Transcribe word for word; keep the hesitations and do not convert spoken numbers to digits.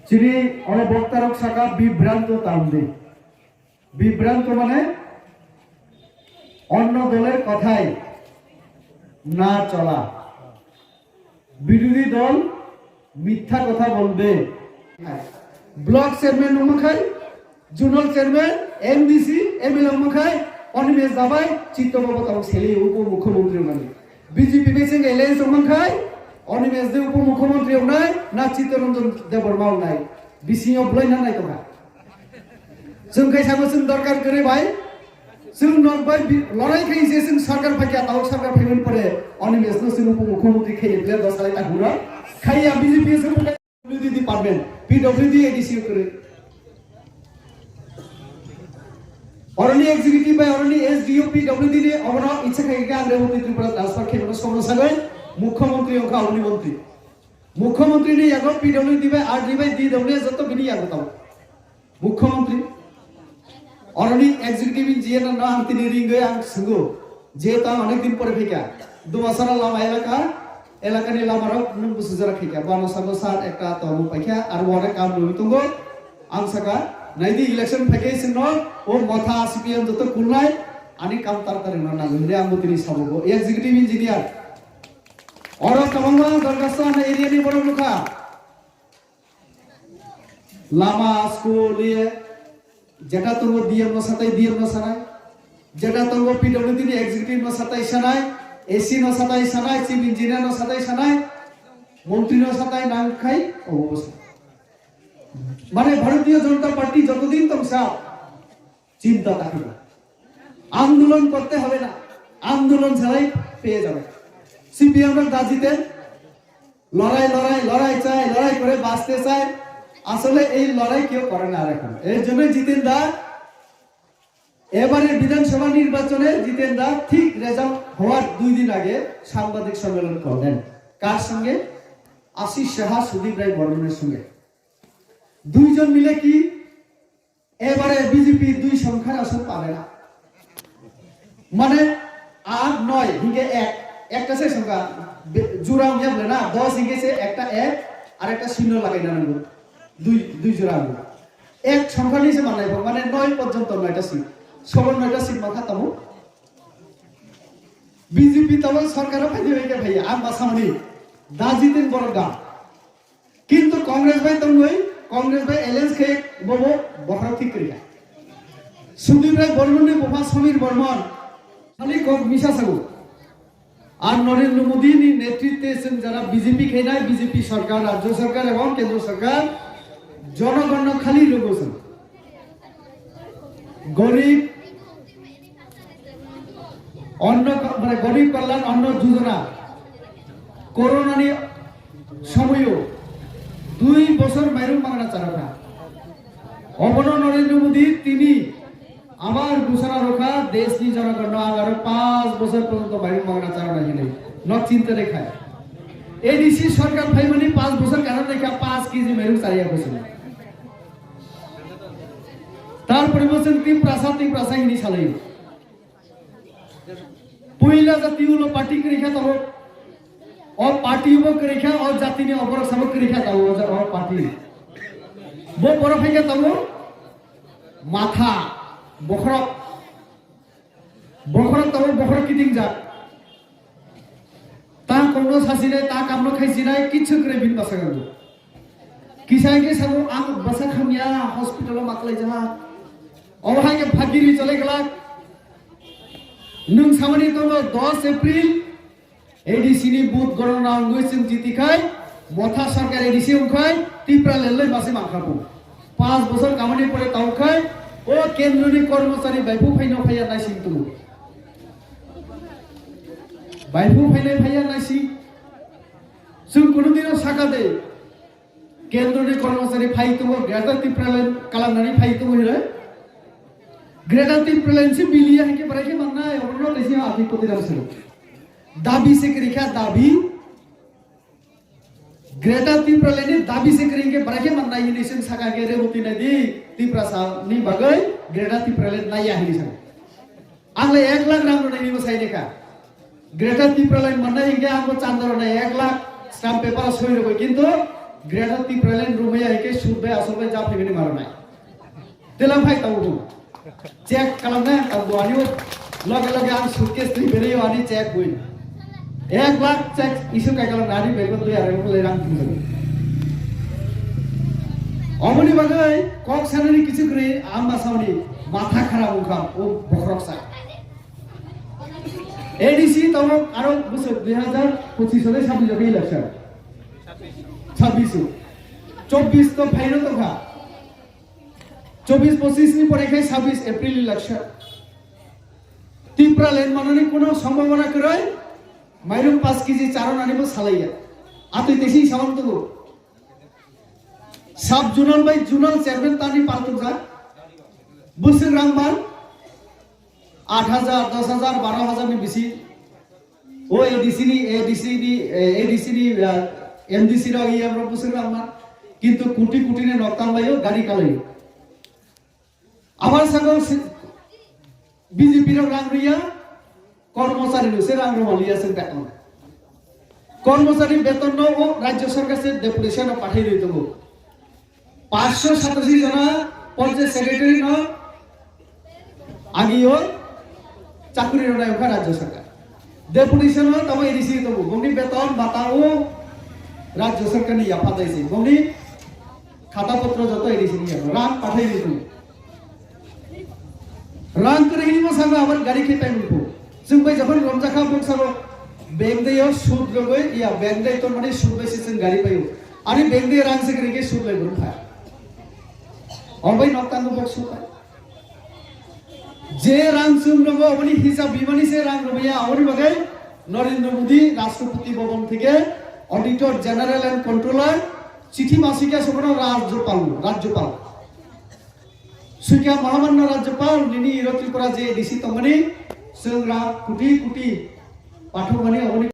Chini oro boktarok saka bibranto tamdi. Bibranto mane onno doler kothai na chola. Birodhi dol mitha kotha bolbe. Block chairman wngma khai, zonal chairman, M D C, M L A wngma khai, Animesh Dabai, Chitto Baba tabuk seli upo mukhyamantri wngnani. B J P bai chwng alliance wngma khai, Animesh de upo mukhyamantri wngnai, na Chittaranjan Debbarma wngnai. Bisingo bolai na nai tongkha. Chwng khai sabo chwng dorkar kwrwi bai. Chwng nok bai bi-, lorai khai se chwng sarkar phaikha, tabuk sarkar phaimani pore Animesh no chwng upo mukhyamantri khai le dos salai ta hura. Khai ya B J P chwng P W D department, P W D A D C kwrwi. Oroni executive bai oroni S D O P W D ni obono ichha khai khe ang Revati Tripura transfer khe bono somno sagwi mukhyamantri wngkha oboni mantri. Mukhyamantri ni yago P W D bai R D bai D W joto bini yago tamo. Mukhyamantri. Oroni executive engineer no ang tini ringwi ang swngo. Jehetu ang onek din pore phaikha. Dumasara lama elaka, elakani lamarok nwng busu jora khaikha. Bano sabo sir ekta tongo paikha, aro onek kam rwi tongo. Ang saka, naidi election phaikhe chwngno o motha C P M joto kulnai, ani kam tar tar rwna nango hinwi ang bo tini sabo bo. Executive engineer. Oro kwbangma dorkhasto ano area ni borok nukha. Lama, school, iye, jeta tongo D M no satai D M no sanai, jeta tongo P W D ni executive no satai sanai, A C no satai sanai, chief engineer no satai sanai, montri no satai nang khai obo bwsa. Mane Bharatiya Janata Party jotodin tongsa, chinta takhiba. আন্দোলন করতে হবে না, আন্দোলন ছাড়াই পেয়ে যাবে। সিপিএম রা রাজিতে লড়াই, লড়াই, লড়াই চাই, লড়াই করে বাঁচতে চাই। আসলে এই লড়াই কেউ করে না আর এখন। এর জন্য জিতেন দা এবারে বিধানসভা নির্বাচনে জিতেন দা ঠিক রেজাল্ট হওয়ার দুই দিন আগে সাংবাদিক সম্মেলন করলেন। কার সঙ্গে? আশিস সাহা, সুদীপ রায় বর্মনের সঙ্গে। দুইজন মিলে কি এবারে বিজেপি দুই সংখ্যার আসন পাবে না। মানে আট নয় হিঙ্গে এক, একটা সে সংখ্যা বে-, জোড়া হইয়া বলে না, দশ হিঙ্গে সে একটা এক আর একটা শূন্য লাগাই না নেব। দুই, দুই জোড়া হইয়া। এক সংখ্যা নিচে মানাইব, মানে নয় পর্যন্ত নয়টা সিট। সবার নয়টা সিট মাখা তাবো। বিজেপি তাবো সরকারও ফাইতে হইতে ভাইয়া, আর বাসামনি। দা জিতেন বড় গা। কিন্তু Congress bai tongwi, Congress bai alliance khe bobo bokhorok thik kwrwi kha. Sudip রায় বর্মননি bupha সমীর বর্মন খালি kok misa sago. আর নরেন্দ্র মোদীনি নেতৃত্বে chwng যারা বিজেপি khainai, বিজেপি সরকার, রাজ্য সরকার এবং কেন্দ্র সরকার জনগণ খালি রোগো chwng. গরিব অন্ন ক-, মানে গরিব কল্যাণ অন্ন যোজনা করোনানি সময়ও দুই বছর মাইরং মাগনা চারোখা। অবন নরেন্দ্র মোদী তিনি আমার ঘোষণা রোখা দেশনি জনগণ আগারো পাঁচ বছর পর্যন্ত মাইরং মাগনা চারোনা হিনে ন চিন্তা রেখায়। এডিসি সরকার ফাইমানি পাঁচ বছর কারণ রেখা পাঁচ কেজি মাইরং চারিয়া বছর। তারপরে বলছেন তিপ্রাসা, তিপ্রাসা হিনি সালাই। Puila jati ulo party kwrwi kha tongo. O party bo kwrwi kha, o jatini oborok sabo kwrwi kha tongo, o ja-, o party. Bo borok hai kha tongo. Matha, bokhorok. Bokhorok tongo, bokhorok kiting jak. Ta kokno sasinai, ta kamno khaisinai, kichu kwrwi bini bwskango. Kisa hwnkhe sabo ang bwsak hamya hospital o maklaijak. Obo hai khe phagiri chole glak. Nwng samani tongo dos April A D C ni booth gorona wngwi chwng jiti khai, motha sarkar A D C wngkhai, Tipraland loi mase mankha bo. Panch bosor kamani pore tao khai, o kendroni kormochari baiphuk phaino phaiya naising tongo. Baiphuk phainai phaiya naising. Chwng kunu dino saka de, kendroni kormochari phai tongo, Greater Tipraland kalamnani phai tongo hinwi. Greater Tipraland se biliya hinkhe barai khe mannai, obono kaisa apni poti ram sero. Dabi se kwrwi kha, dabi. Greater Tipraland ni dabi se kwrwi hinkhe barai khe mannai hinwi chwng saka khe Revati naidi, Tiprasa ni bagwi Greater Tipraland naiya hinwi saka. Ang le ek lakh rang rwnai hinwi sai lekha. Greater Tipraland mannai hinkhe ang bo chanda rwnai ek lakh stamp paper o soi rwgwi, kintu Greater Tipraland romaya hai khe sud bai asol bai ja phaimani maranai. Telang phai tau bu. Check kalam na tau bu ani loge loge ang suitcase twi bereo ani check bui. Ek lakh check issue kai kalam ani bego twi are mo le rang thung. Omoni bagai kok sanani kichu kri amba sauni matha khara ungkha o bokrok sa. A D C tongo aro bwswk dui hazar pochisni sabbish election. Sabbish. Chobbish to phaino tongkha. Chobbish pochisni pore khai sabbish April election. Tipraland manani kuno sombhabona kwrwi, mairum paanch kg charonani bo salaiya. Atwi tesi salam tubu. Sub zonal bai zonal chairman tani paltokjak. Bwswk rang man aat hajar, dos hajar, baro hajar ni bisi. O A D C ni, A D C ni, eh, A D C ni, ah, M D C rok, E M rok bwswk rang man. Kintu kuti kuti ni nok tang laio, gari kalaio. Abar saka si-, B J P rok rang rwya, kormochari no se rang rwma liya se beton. Kormochari beton no o Rajya Sarkar se deputation o pathai rwi tongo. Panchsho satashi jona panchayat secretary no agi o chakri rwnai wngkha Rajya Sarkar. Deputation o tamo A D C tongo, bongni beton bata o Rajya Sarkar ni yapha dai se, bongni khata potro joto A D C ni yapha, rang pathai rwi tongo. Rang kwrwi hwnwi mwsakno abar gari khe paimani phu. Chwng bai jokhon romjakha buksa bo bank dai o sud rogwi ya bank dai tongmani sud bai se chwng gari paio. Ani bank dai rang se kwrwi khe sud bai brum kha. Obai nok tango bok sud bai. Je rang chwng rogo oboni hisab bimani se rang romaya oboni bagai Narendra Modi Rashtrapati Bhavan theke Auditor General and Controller chithi masika sobono Rajyapal, Rajyapal. Swikha Mahamanna Rajyapal nini iro Tripura je A D C tongmani chwng rang kuti kuti pathokmani oboni